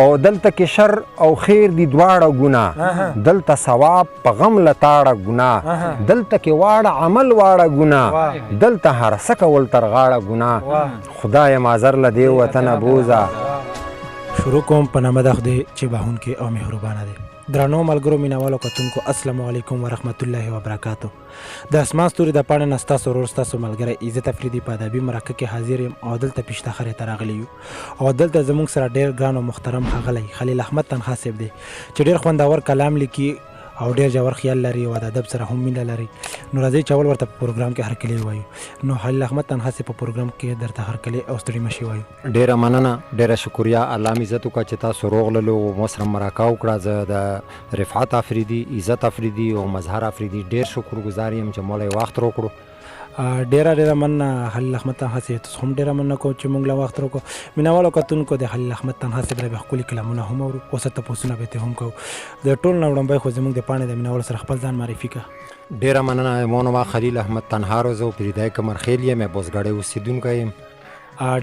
او دلته کې شر او خیر دي دواړه ګناه، دلته ثواب په غم لتاړه ګناه، دلته کې واړه عمل واړه ګناه، دلته هر څه کول تر غاړه ګناه. خدای معذر له دې وطنه بوځه. شروع کوم په نامه د خدای چې بهونکی او مهربانه دی. درنو ملګرو، مینوالو، کتونکو، السلام علیکم ورحمت الله وبرکاتو. د اسمان ستوري د پاڼې نه ستاسو ورور، ستاسو ملګری عزت افریدي په ادبي مرکه کې حاضر یم او دلته پیشتخرې ته راغلي یو او دلته زموږ سره ډېر ګران او محترم ښاغلی خلیل احمد تنخوا صاحب دی چې ډېر خوندور کلام لیکي او ډېر ژور خیال لري او د ادب سره هم مینه لري. نو راځئ چې اول ورته په پروګرام کې هرکلی وایو. نو خلیل احمد تنخوا صاحب، په پروګرام کې درته هرکلی او ستړي مشي وایو. ډیره مننه، ډیره شکریا. الله مې عزت وکړه چې تاسو روغللو مو سره مرکه وکړه. زه د رفعت افریدي، عزت افریدي او مظهر افریدي ډیر شکرګزار یم چې مولا یې وخت راکړو. ډیره ډیره مننه خلیل احمد تنها صاحب، تاسو هم ډیره مننه کوم چې موږ له وخت راکړو. مینوالو کتونکو، د خلیل احمد تنها صاحب به ښکلي کلامونه هم اورو او څه تپوسونه به ترې هم کوو. د ټول نه وړاندې خو زموږ د پاڼې د مینوالو سره خپل ځان معرفي کړه. ډیره مننه. مو نوم خلیل احمد تنها روزه پریدای کمرخیل یم، بوزګړی اوسېدونکی یم.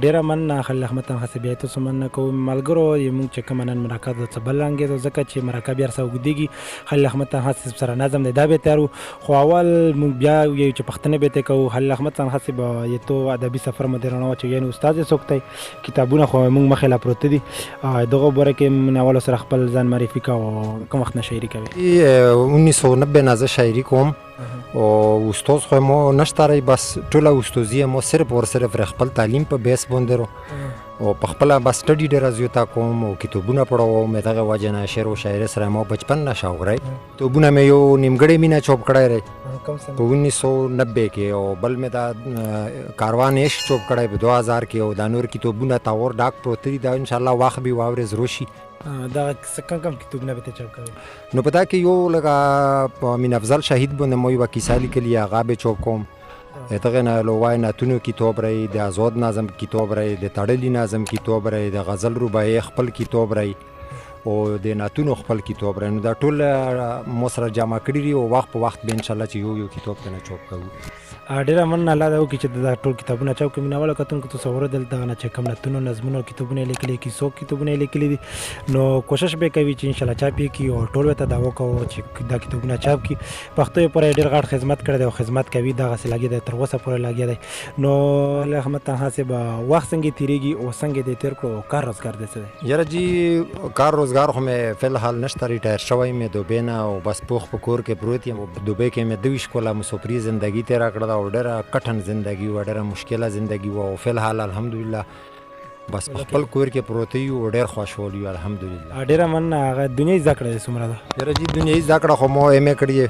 ډیره مننه خلیل احمد تنها صاحب، بیا تاسو مننه کوم. ملګرو، یې موږ چې کومه نن مرکه ده څه بل رنګ ده، ځکه چې مرکه بیا سره اوږدېږي. خلیل احمد تنها صاحب سره نظم دی، دا به تیار وو، خو اول موږ بیا یو چې پښتنه به ته کوو. خلیل احمد تنها صاحب، یې تو ادبي سفر مو درنه چې یعنی استاد یې څوک دی؟ کتابونه خو موږ مخې لا پروت دي، دغه باره کې مینوالو سره خپل ځان معرفي کوو، کوم وخت نه شاعري کوي؟ 1990 نه زه شاعري کوم او استاد خو مو نشته ری، بس ټوله استادي مو صرف اور صرف خپل تعلیم په بیس باندې او په خپله بس سټډي ډېره زیاته کوم او کتابونه پړوم. دغه وجه نه شعر او شاعري سره مو بچپن نه شوق دی. کتابونه مې یو نیمګړې مینه چاپ کړی دی په 1990 کې او بل مې دا کاروان عشق چاپ کړی په 2000 کې او دا نور کتابونه تاور ډاک پروت دي. دا انشاءالله وخت به واورې زروشي. دا څه کم کم کتابونه به ته چاپ کوي؟ نو په دا کې یو لکه په امین افضل شهید باندې مو یوه کیسه لیکلې، هغه به چاپ کوم. دغه نه علاوه نعتونو کتاب رای، د آزاد نظم کتاب رای، د تړلي نظم کتاب رای، د غزل رباعي خپل کتاب رای او د نعتونو خپل کتاب رای. نو دا ټول مو سره جمع کړي دي او وخت په وخت به انشاءالله چې یو یو کتاب ته نه چاپ کوو. ډېره مننه، الله دې وکړي چې دا ټول کتابونه چاپ کړي. مینهوالو کتونکو، تاسو اورېدل دغه نه چې کوم نعتونو، نظمونو کتابونه یې لیکلي، کیسو کتابونه یې لیکلي دي، نو کوشش به کوي چې انشاءالله چاپ یې کړي او ټول ورته دا وکړو چې دا کتابونه چاپ کړي. پښتو یې پورې ډېر غټ خدمت کړی دی او خدمت کوي، دغسې لګیا دی، تر اوسه پورې لګیا دی. نو خلیل احمد تنها صاحب، وخت څنګه تېرېږي او څنګه دې تېر کړو او کار روزګار دې څه دی؟ یاره جي، کار روزګار خو مې فی الحال نشته، retire شوی مې دوبۍ نه او بس پوخ په کور کې پروت یم. دوبۍ کې مې 22 کاله مسافري زندګي تېره کړه او ډېره کټن زندګي وه، ډېره مشکله زندګي وه او فی الحال الحمدلله بس په خپل کور کې پروت یو او ډېر خوشحال یو الحمدلله. ډېره مننه. هغه دنیايي زده کړه دې څومره ده؟ یاره جي، دنیايي زده کړه خو مو MA کړې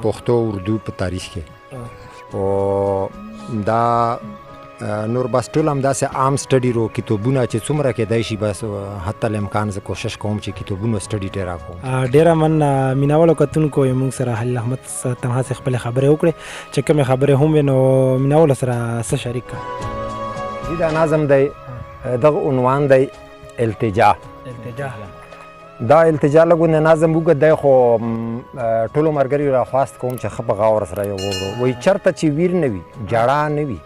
پښتو اردو په تاریخ کې او دا نور بس ټول همداسې عام study رو، کتابونه چې څومره کېدای شي بس حتی الامکان زه کوشش کوم چې کتابونو study ډېره کوم. ډېره مننه. مینهوالو کتونکو، موږ سره خلیل احمد تنها سره خپلې خبرې وکړې، چې کومې خبرې هم وې نو مینهوالو سره څه شریک کړه. جي، دا نظم دی، دغه عنوان دی التجا. التجا. دا التجا لګونه نظم اوږد دی، خو ټولو ملګریو را خواست کوم چې ښه په غور سره یې واورو. وایي چېرته چې ویر نه وي جړا نه وي،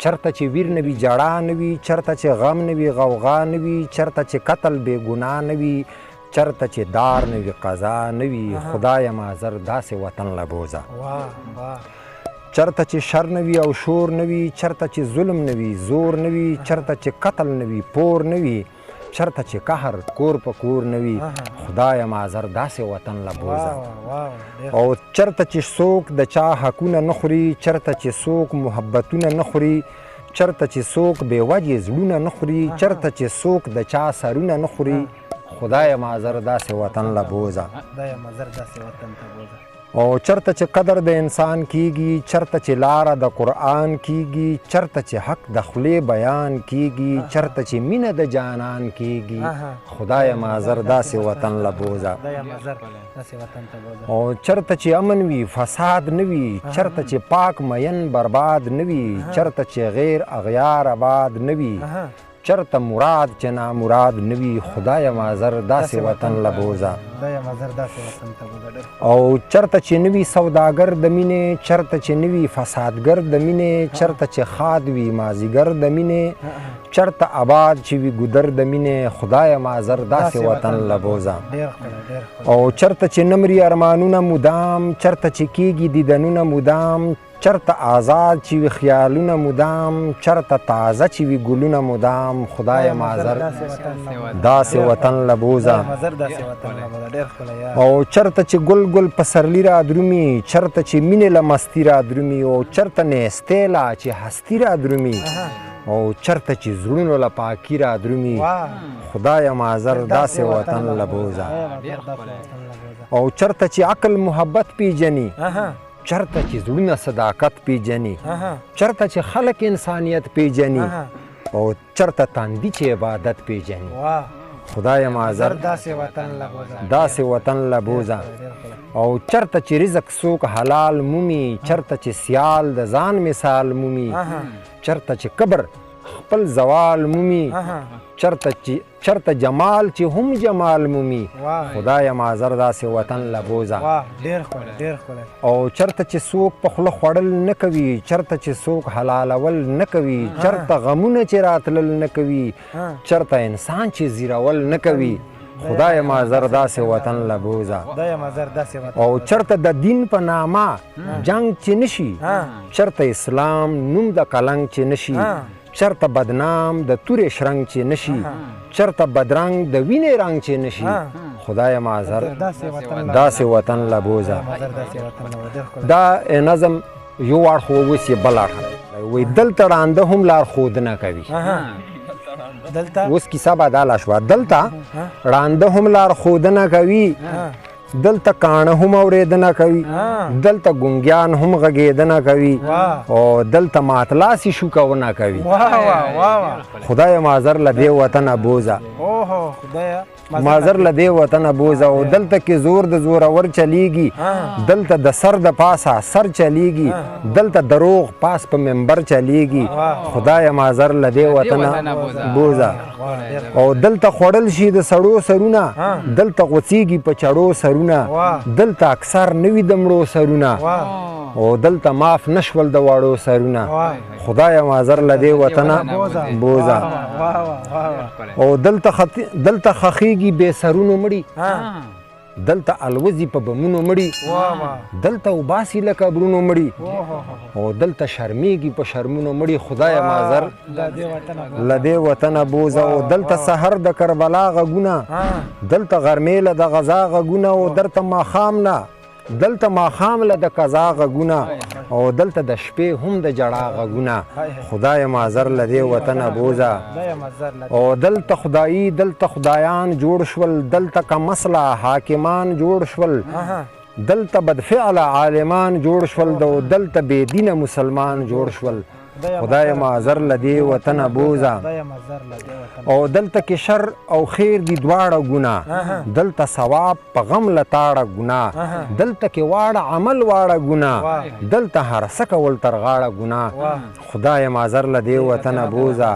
چرته چې ویر نه وي جړا نه وي، چرته چې غم نه وي غوغا نه وي، چرته چې قتل بې ګناه نه وي، چرته چې دار نه وي قضا نه وي، خدای معذر داسې وطن له بوځه. چرته چې شر نه وي او شور نه وي، چرته چې ظلم نه وي زور نه وي، چرته چې قتل نه وي پور نه وي، چرته چې قهر کور په کور نه وي، خدای معذر داسې وطن له بوځه. او چرته چې څوک د چا حقونه نه خوري، چرته چې څوک محبتونه نه خوري، چرته چې څوک بې وجې زړونه نه خوري، چرته چې څوک د چا سرونه نه خوري، خدای معذر داسې وطن له بوځه. او چرته چې قدر د انسان کیږي، چرته چې لاره د قرآن کیږي، چرته چې حق د خولې بیان کیږي، چرته چې مینه د جانان کیږي، خدای معذر داسې وطن له بوځه. او چرته چې امن وي فساد نه وي، چرته چې پاک مین برباد نه وي، چرته چې غیر اغیار آباد نه وي، چرته مراد چې نامراد نه وي، خدای معذر داسې وطن له بوځه. او چرته چې نه وي سوداګر د مینې، چرته چې نه وي فسادګر د مینې، چرته چې ښاد وي مازیګر د مینې، چرته آباد چې وي ګودر د مینې، خدای مازر داسې وطن له بوځه. او چرته چې نه مري ارمانونه مدام، چرته چې کیږي دیدنونه مدام، چرته آزاد چې وي خیالونه مدام، چرته تازه چې وي ګلونه مدام، خدای مازر داسې وطن له بوځه. او چرته چې ګل ګل پسرلی را درومي، چرته چې مینې له مستی را درومي، او چرته نیستۍ لا چې هستی را درومي، او چرته چې زړونو له پاکي را درومي، خدای مازر داسې وطن له بوځه. او چرته چې عقل محبت پیژني، چرته چې زړونه صداقت پیژني، چرته چې خلک انسانیت پیژني، او چرته تاندي چې عبادت پیژني، خدای مازر داسې وطن له بوځه. او چرته چې رزق څوک حلال مومي، چرته چې سیال د ځان مثال مومي، چرته چې قبر خپل زوال مومي، چرته جمال چې هم جمال مومي، خدای مازر داسې وطن له بوځه. او چرته چې څوک په خوله خوړل نه کوي، چرته چې څوک حلالول نه کوي، چرته غمونه چې راتلل نه کوي، چرته انسان چې زیرول نه کوي، خدای مازر داسې وطن له بوځه. او چرته د دین په نامه جنگ چې نشي، چرته اسلام نوم د کلنګ چې نشي، چرته بدنام د تورې شرنګ چې نشي، چرته بدرنګ د وینې رنګ چې نشي، خدای مازر داسې وطن له بوځه. دا نظم یو اړخ اوس یې بل اړخ وایي، دلته ړانده هم لارښودنه کوي. اوس کیسه بدله شوه، دلته ړانده هم لارښودنه کوي، دلته کاڼه هم اورېدنه کوي، دلته ګونګیان هم غږېدنه کوي، او دلته ماتلاسي شوکونه کوي. خدای مازر له دې وطنه بوځه، مازر له دې وطنه بوځه. او دلته کې زور د زورور چلیږي، دلته د سر د پاسه سر چلیږي، دلته دروغ پاس په منبر چلیږي، خدای مازر له دې وطنه بوځه. او دلته خوړل شي د سړو سرونه، دلته غوڅیږي په چړو سرونه، دلته اکثر نه وي د مړو سرونه، او دلته معاف نشول د واړو سرونه، خدای مازر له دې وطنه بوځه. او دلته خخیږي بې سرونو مړي، دلته الوزي په بمونو مړي، دلته وباسي له قبرونو مړي، او دلته شرمیږي په شرمونو مړي، خدای مازر له دې وطنه بوځه. او دلته سحر د کربلا غږونه، دلته غرمې له د غزا غږونه، او دلته ماښام نه دلته ماښام له د قضا غږونه، او دلته د شپې هم د جړا غږونه، خدای مازر له دې وطنه بوځه. او دلته خدایي دلته خدایان جوړ شول، دلته کمسله حاکمان جوړ شول، دلته بدفعله عالمان جوړ شول، دلته بې دینه مسلمان جوړ شول، خدای مازر له دې وطنه بوځه. او دلته کې شر او خیر دي دواړه ګناه، دلته ثواب په غم لتاړه ګناه، دلته کې واړه عمل واړه ګناه، دلته هر څه کول تر غاړه ګناه، خدای مازر له دې وطنه بوځه.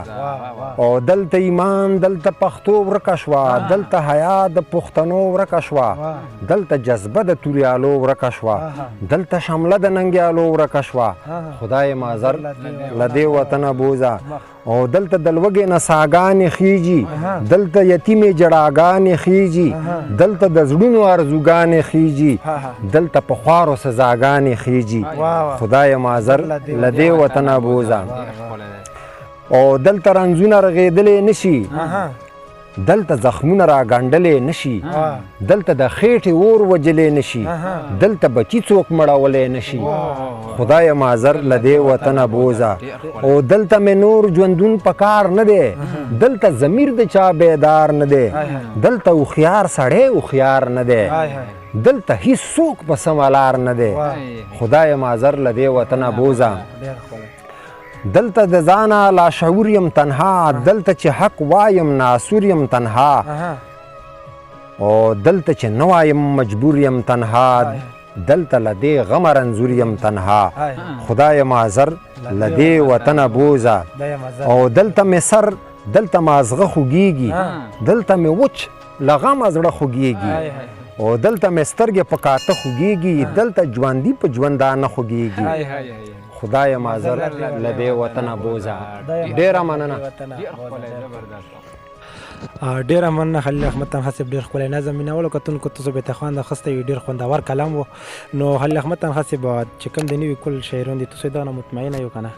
او دلته ایمان دلته پښتو ورکه شوه، دلته حیا د پښتنو ورکه شوه، دلته جذبه د توریالو ورکه شوه، دلته شمله د ننګیالو ورکه شوه، خدای مازر له دې وطنه بوځه. او دلته د لوږې نه ساګانې خیږي، دلته یتیمې جړاګانې خیږي، دلته د زړونو ارزوګانې خیږي، دلته په خوارو سزاګانې خیږي، خدای مازر له دې وطنه بوځه. او دلته رنځونه رغېدلی نشي، دلته زخمونه را ګنډلی نشي، دلته د خېټې اور وژلی نشي، دلته بچي څوک مړولی نشي، خدای مازر له دې وطنه بوځه. او دلته مې نور ژوندون په کار نه دی، دلته ضمیر د چا بیدار نه دی، دلته هوښیار سړی هوښیار نه دی، دلته هیڅوک په سمه لار نه دی، خدای مازر له دې وطنه بوځه. دلته د ځانه لاشعور یم تنها، دلته چې حق وایم ناسور یم تنها، او دلته چې نه وایم مجبور یم تنها، دلته له دې غمه رنځور یم تنها، خدای مازر له دې وطنه بوځه. او دلته مې سر دلته مازغه خوږیږي، دلته مې وچ له غمه زړه خوږیږي، او دلته مې سترګې په کاته خوږیږي، دلته ژوندي په ژوندانه خوږیږي، خدای ما زر له دې وطنه بوزه. ډیره مننه. ډیره مننه خلیل احمد تنها صاحب، ډیر ښکلی نظم. مینهوالو کتونکو، تاسو به ته خوند اخیستی وي، ډیر خوندور کلام و. نو خلیل احمد تنها صاحب، چې کوم د نوي کل شاعران دي، تاسو دا نه مطمئنه یو که نه؟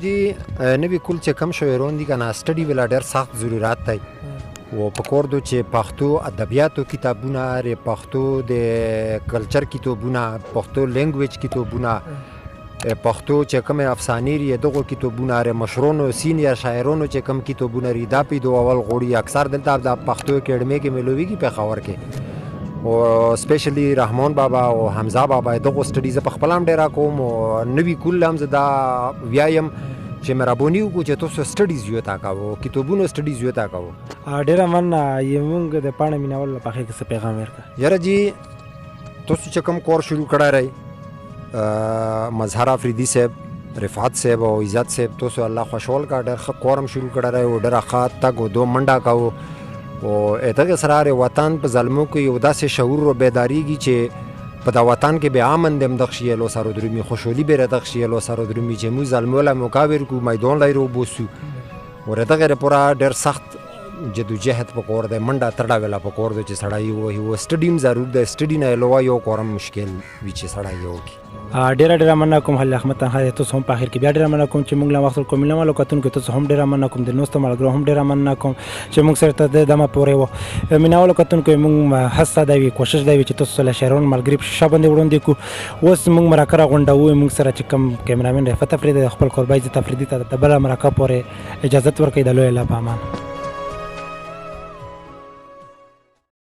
جی، نوي کل چې کوم شاعران دي که نه، study ولا ډېر سخت ضرورت دی و په کور دو چې پښتو ادبیاتو کتابونه ری، پښتو د کلچر کتابونه، پښتو language کتابونه، پښتو چې کوم افسانې ری، دغه کتابونه ری، مشرونو senior شاعرانو چې کوم کتابونه ری، دا پیدو اول غوړي. اکثر دلته د پښتو اکیډمي کې ملويږي پېښور کې، او specially رحمان بابا او حمزه بابا، دغه study زه په خپل هم ډیره کوم. او نوي کل هم زه دا ویایم چې مهرباني وکړو چې تاسو studies یو تا کوو، کتابونو studies یو تا کوو. ډیره مننه. یې مونږ د پاڼې مینهوالو په اخر کې څه پیغام ورکړه؟ یاره جی، تاسو چې کوم کور شروع کړی دی، مظهر افریدي صاحب، رفعت صاحب او عزت صاحب، تاسو الله خوشحال کا. ډېر ښه کور هم شروع کړی دی او ډېره ښه تګ او دو منډه کوو، او دغه سره وطن په زلمو کې یو داسې شعور رو بیداریږي چې په دا وطن کې به امن دم دغ شي لو سره درومي، خوشحالي به دغ شي لو سره درومي، چې موږ زلمو له موقع ورکو، میدان لای رو بوسو. ور دغه لپاره ډېر سخت جدوجهد په کور دی، منډه تړه ولا په کور دی چې سړی وهي. و study هم ضرور دی، study نه علاوه یو کورم مشکل وي چې سړی یو کړي. ډیره ډیره مننه کوم خلیل احمد تنها تاسو هم په اخر کې بیا ډیره مننه کوم چې موږ له وخت کوم. مینهوالو کتونکو، تاسو هم ډیره مننه کوم، د نوستو ملګرو هم ډیره مننه کوم چې موږ سره تر دې دمه پورې وو. مینهوالو کتونکو، موږ هڅه دا وي، کوشش دا وي چې تاسو له شعرونو ملګري په شیشه باندې وړاندې کړو. اوس موږ مرکه راغونډوو. موږ سره چې کوم کیمرامین رفعت افریدي، خپل کوربه عزت افریدي ته د بله مرکه پورې اجازت ورکړئ. د لوی الله په امان.